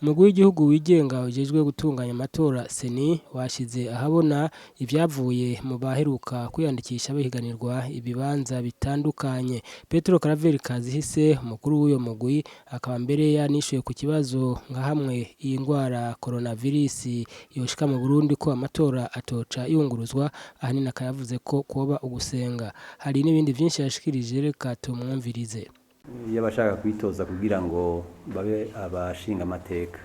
Umugwi w'igihugu wigenga ujejwe gutunganya amatora CENI washize ahabona ivyavuye mu baheruka kwiyandikisha bahiganirwa ibibanza bitandukanye. Petero Karaveri Kazihise, umukuru w'uyo mugwi, akaba mbere yanishuye ku kibazo nka hamwe iyi ngwara coronavirus yoshika mu Burundi ko amatora atoca yunguruzwa, ahanini akayavuze ko kwoba ugusenga. Hari n'ibindi vyinshi yashikirije, reka tumwumvirize. Iyo abashaka kwitoza kugira ngo babe abashinga amateka,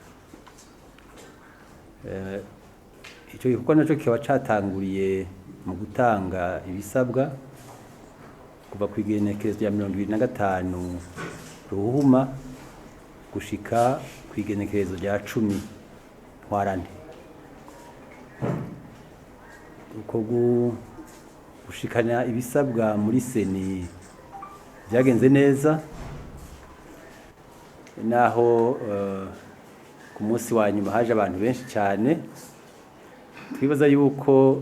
icyo gikorwa nacyo kikaba catanguriye mu gutanga ibisabwa kuva ku igenekerezo rya 25 Ruhuhuma gushika ku igenekerezo rya 10 Ntwarante. Uko gushikana ibisabwa muri CENI byagenze neza, naho ku munsi wa nyuma haje abantu benshi cyane. Twibaza yuko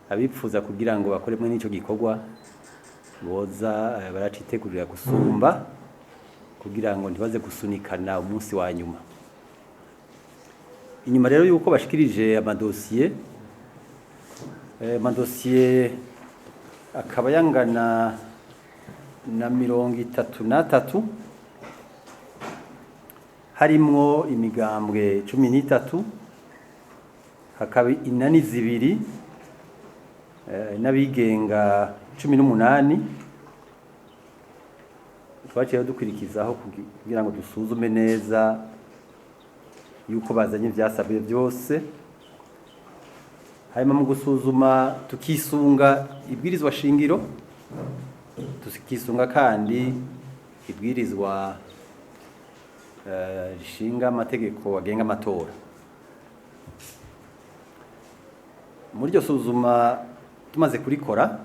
abipfuza kugira ngo bakoremwe n'icyo gikorwa boza baracitegurira gusumba kugira ngo ntibaze gusunikana umunsi wa nyuma. Inyuma rero yuko bashikirije amadosiye, amadosiye akaba yangana na 33, harimwo imigambwe 13, hakaba inani zibiri, n'abigenga 18. Twaciye dukurikizaho kugira ngo dusuzume neza yuko bazanye ivyasabwe byose, hanyuma mu gusuzuma tukisunga ibwirizwa shingiro, tukisunga kandi ibwirizwa rishinga amategeko agenga amatora. Muri iryo suzuma tumaze kurikora,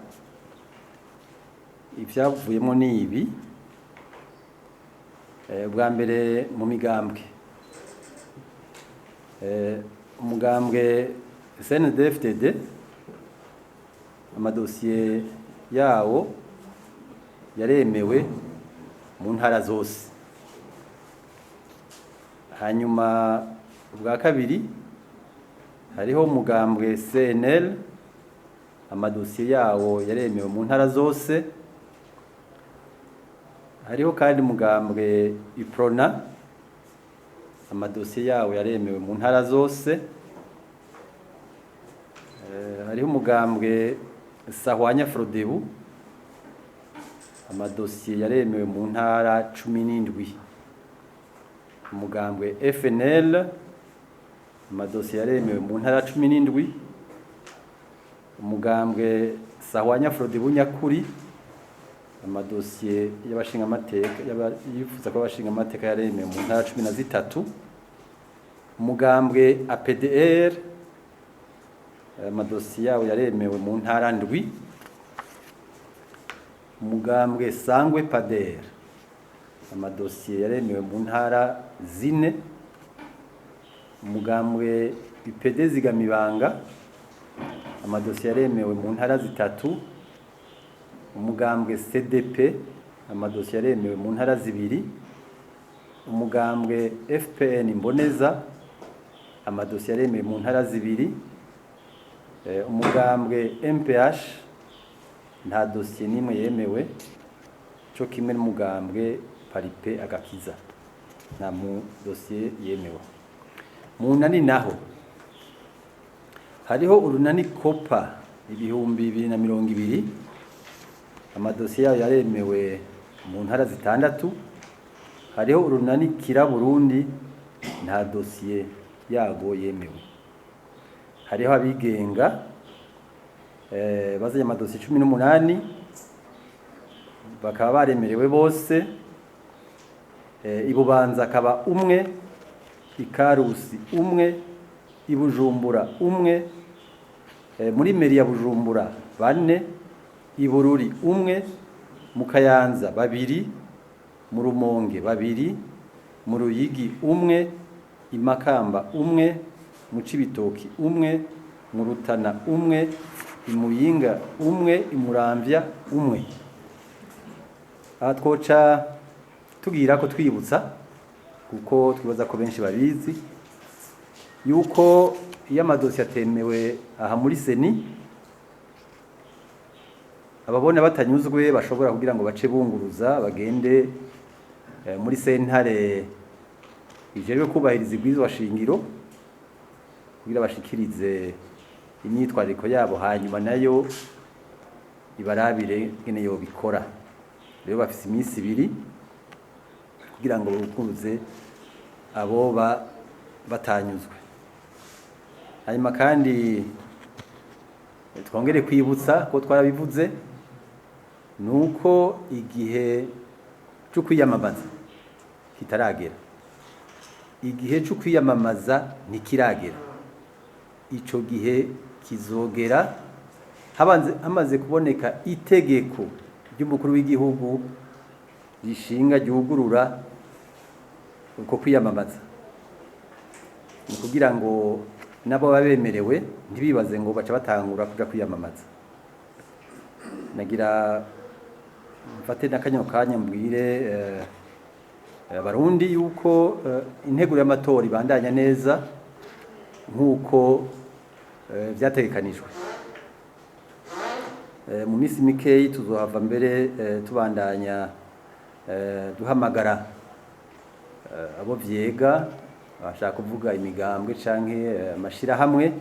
ivyavuyemo ni ibi. Bwa mbere mu migambwe, umugambwe CNDD-FDD amadosiye yawo yaremewe mu ntara zose. Hanyuma ubwa kabiri hariho umugambwe CNL, amadosiye yawo yaremewe mu ntara zose. Hariho kandi umugambwe UPRONA, amadosiye yawo yaremewe mu ntara zose. Hariho umugambwe Sahwanya Frodebu, amadosiye yaremewe mu ntara 17. Umugambwe FNL, amadosiye yaremewe mu ntara 17. Umugambwe Sahwanya Frodebu nyakuri, amadosiye y'abashingamateka yifuza ko abashingamateka yaremewe mu ntara 13. Umugambwe APDR, amadosiye yawo yaremewe mu ntara 7. Umugambwe Sangwe Pader, amadosiye yaremewe mu ntara 4. Umugambwe UPD Zigamibanga, amadosiye yaremewe mu ntara 3. Umugambwe CDP, amadosiye yaremewe mu ntara 2. Umugambwe FPN Mboneza, amadosiye yaremewe mu ntara 2. Umugambwe MPH nta dosiye n'imwe yemewe, co kimwe n'umugambwe Paripe Agakiza nta mu dosiye yemewe. Mu nani naho hariho urunani Kopa 2020, amadosiye yayo yaremewe mu ntara 6. Hariho urunani Kira Burundi, nta dosiye yago yemewe. Hariho abigenga bazanye amadosiye 18, bakaba baremerewe bose. Ibubanza akaba umwe, Ikarusi umwe, Ibujumbura umwe, muri meri ya Bujumbura 4, Ibururi umwe, mu Kayanza 2, mu Rumonge 2, mu Ruyigi umwe, Imakamba umwe, mu Cibitoki umwe, mu Rutana umwe, Imuyinga umwe, Imuramvya umwe. Aha twoca tugira ko twibutsa Kuko twibaza ko benshi babizi yuko iyo amadosiye atemewe aha muri CENI, ababona batanyuzwe bashobora kugira ngo bace bunguruza bagende muri sentare ijejwe kubahiriza ibwirizwa shingiro kugira bashikirize imyitwariko yabo, hanyuma nayo ibarabire ngene yobikora. Rero bafise iminsi 2 kugira ngo bunguruze aboba batanyuzwe. Hanyuma kandi twongere kwibutsa ko twarabivuze nuko igihe cyo kwiyamamaza kitaragera, igihe cyo kwiyamamaza ntikiragera. Ico gihe kizogera hamaze kuboneka itegeko ry'umukuru w'igihugu rishinga ryugurura uko kwiyamamaza, ni kugira ngo nabo babemerewe ntibibaze ngo baca batangura kuja kwiyamamaza. Nagira mfate n'akanyo kanya mbwire abarundi yuko integuro y'amatora ibandanya neza nk'uko vyategekanijwe. Mu minsi mikeyi tuzohava mbere tubandanya duhamagara abo vyega, bashaka kuvuga imigambwe canke amashirahamwe,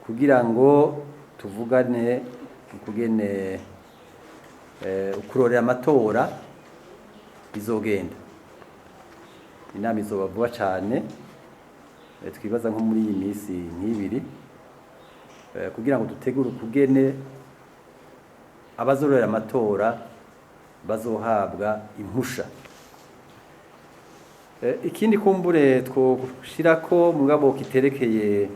kugira ngo tuvugane ukugene ukurorera amatora bizogenda. Inama izoba vuba cane, twibaza nko muri iyi minsi nk'ibiri, kugira ngo dutegure ukugene abazororera amatora bazohabwa impusha. Ikindi kumbure twoshirako mugabo kiterekeye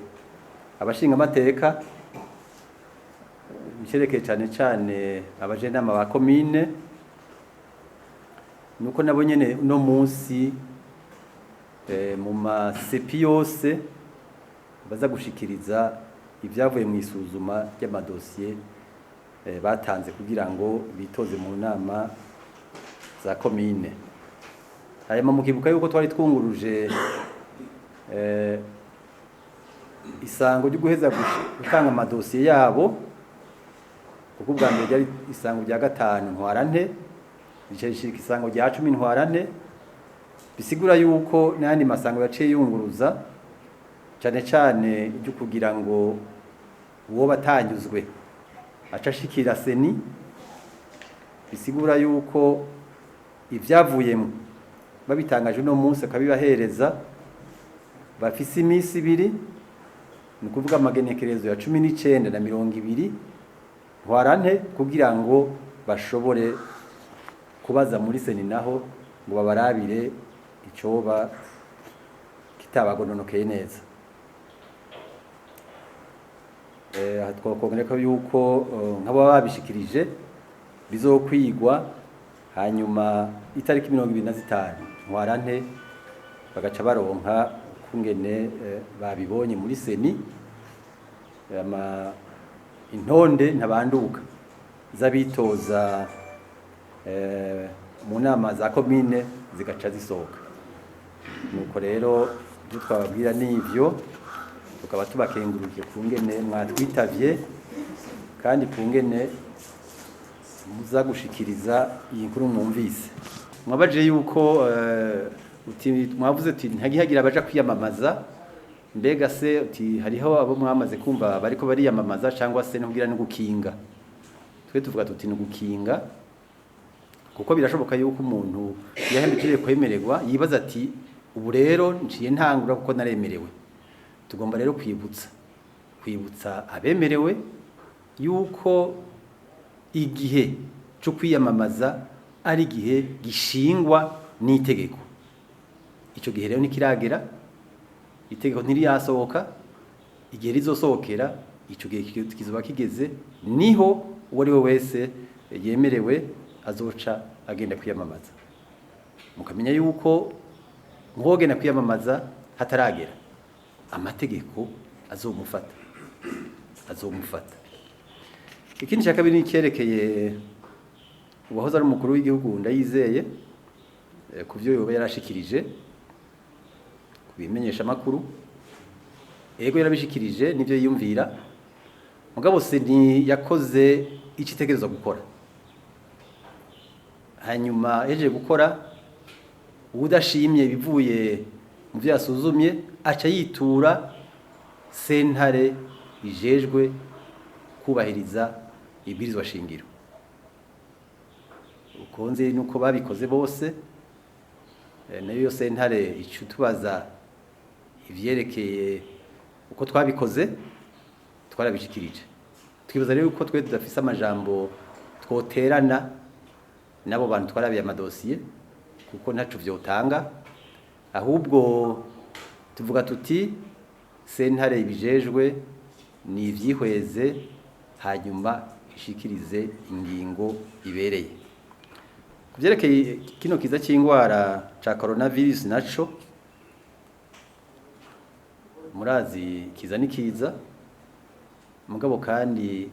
abashinga amateka, bicerekeye cane cane abajenama ba komine, nuko nabo nyene uno munsi mu masepi yose baza gushikiriza ivyavuye mu isuzuma ry'amadosiye batanze kugira ngo bitoze mu nama za komine. Hanyuma mukibuka yuko twari twunguruje isango ryo guheza gutanga amadosiye yabo, kuko ubwa mbere ryari isango rya 5 ntwarante, rica rishika isango rya 10 ntwarante, bisigura yuko n'ayandi masango yaciye yunguruza, cane cane iryo kugira ngo uwo batanyuzwe aca ashikira CENI, bisigura yuko ivyavuyemo babitangaje uno munsi akabibahereza, bafise iminsi 2, ni ukuvuga amagenekerezo ya 19 na 20 ntwarante, kugira ngo bashobore kubaza muri CENI naho ngo babarabire icoba kitabagononokeye neza. Twakongera ko yuko nk'abo babishikirije bizokwigwa, hanyuma itariki 25 ntwarante bagaca baronka kungene babibonye muri CENI, intonde ntabanduka z'abitoza mu nama za komine zigaca zisohoka. Nuko rero ibyo twababwira nivyo, tukaba tubakengurukiye kungene mwatwitavye kandi kungene muza gushikiriza iyi nkuru mwumvise. Mwabaje yuko mwavuze uti ntagihagira abaja kwiyamamaza, mbega se uti hariho abo mwamaze kumva bariko bariyamamaza cyangwa se ntugira no gukinga? Twe tuvuga tuti no gukinga, kuko birashoboka yuko umuntu yahemeje kwemererwa yibaza ati ubu rero nciye ntangura kuko naremerewe. Tugomba rero kwibutsa abemerewe yuko igihe cyo kwiyamamaza ari igihe gishingwa n'itegeko. Ico gihe rero ntikiragera, itegeko ntiriyasohoka. Igihe rizosohokera ico gihe kizoba kigeze, niho uwo ari we wese yemerewe azoca agenda kwiyamamaza. Mukamenya yuko nk'uwogenda kwiyamamaza hataragera, amategeko azomufata. Ikindi cya kabiri ni cyerekeye uwahoze ari umukuru w'igihugu Ndayizeye, ku byo yoba yarashikirije. Ibimenyesha makuru ego yarabishikirije nivyo yiyumvira, mugabo CENI yakoze ico itegerezwa gukora. Hanyuma yaje gukora, uwudashimye ibivuye mu vyo yasuzumye aca yitura sentare ijejwe kubahiriza ibwirizwa shingiro. Uko nzi nuko babikoze bose, nayo yo sentare ica tubaza ivyerekeye uko twabikoze, twarabishikirije. Twibaza rero yuko twe tudafise amajambo twoterana n'abo bantu twarabiye amadosiye, kuko ntaco vyotanga. Ahubwo tuvuga tuti sentare ibijejwe ni ivyihweze, hanyuma ishikirize ingingo ibereye. Kuvyerekeye kino kiza c'ingwara ca coronavirus, naco murazi kiza ni kiza, mugabo kandi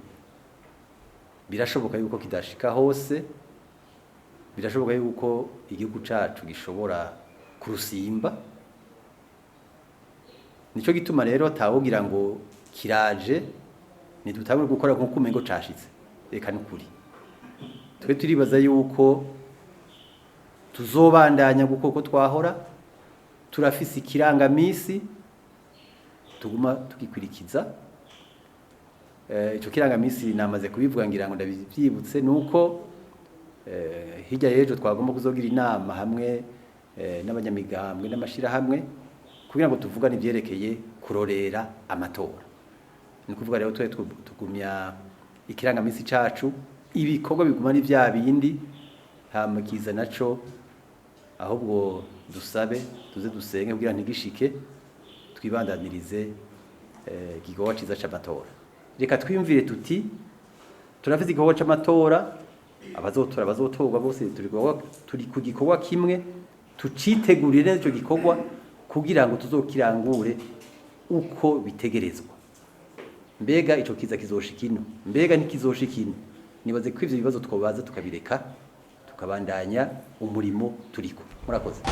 birashoboka yuko kidashika hose, birashoboka yuko igihugu cacu gishobora kurusimba. Nico gituma rero atawogira ngo kiraje ntidutangure gukora nkuko umengo cashitse. Reka nukuri twe turibaza yuko tuzobandanya gukora uko twahora. Turafise ikirangamisi tuguma tugikwirikiza. Ico kirangamisi namaze kubivuga, ngira ngo ndabivyibutse, nuko hirya y'ejo twagomba kuzogira inama hamwe n'abanyamigambwe n'amashirahamwe kugira ngo tuvugane ivyerekeye kurorera amatora. Ni ukuvuga rero twe tugumya ikirangamisi cacu, ibikorwa biguma ari vya bindi. Hama kiza naco, ahubwo dusabe tuze dusenge kugira ntigishike, twibandanirize igikorwa ciza c'amatora. Reka twiyumvire tuti turafise igikorwa c'amatora, abazotora, abazotorwa bose turi ku gikorwa kimwe, tucitegurire neza ico gikorwa kugira ngo tuzokirangure uko bitegerezwa. Mbega ico kiza kizoshika ino, mbega ntikizoshika ino? Nibaze ko ivyo bibazo twobaza tukabireka, tukabandanya umurimo turiko. Murakoze.